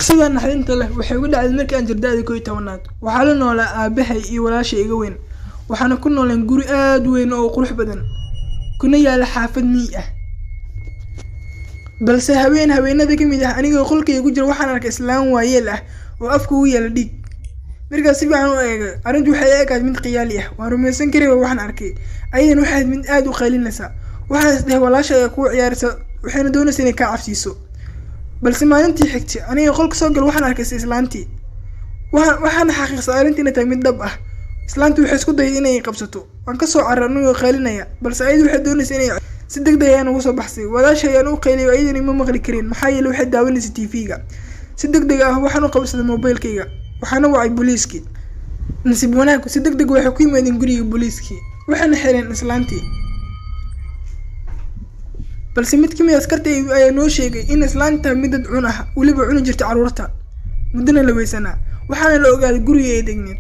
Qisada naxdinta leh waxay igu dhacday markii aan jiray da'da 11aad. Waxaa la noolaa aabbahay iyo walaashay iga weyn, waxaana ku nooleen guri aad u weyn oo qurux badan, kuna yaala xaafad miyi ah. Balse habeen habeenada ka mid ah, anigoo qolkayga ku jira, waxaan arkay islaan waayeel ah oo afka ugu yaala dhiig. Markaas si fiican u eegay, arrintu waxay ila ekayd mid khiyaali ah. Waan rumaysan kari waayay waxaan arkay. Ayadana waxay ahayd mid aad u qaylinaysa. Waxaan is dhahay, walaasha ayaa kugu ciyaaraysa, waxayna doonaysaa inay kaa cabsiiso. Balse maalintii xigtay, aniga qolka soo gal, waxaan arkay islaantii. Waxaan xaqiiqsaday arrinta inay tahay mid dhab ah. Islaantu waxay isku dayday inay qabsato. Waan ka soo cararay anigoo qaylinaya, balse ayadu waxay doonaysay inay si degdeg ayaan ugu soo baxsay. Walaashay ayaan u qayliyay, ayadana ima maqli karin, maxaa yeelay waxay daawanaysay TV-ga. Si degdeg ah waxaan u qabsaday moobilkayga, waxaana wacay booliiskii. Nasiib wanaag, si degdeg waxay ku yimaadeen guriga booliiskii, waxayna xireen islaantii. Balse mid ka mid ah askarta ayaa noo sheegay in islaanta tahay mid dad cun ah, weliba cuni jirta carruurta, muddana la weysanaa. Waxaana la ogaaday guriga ay degneed.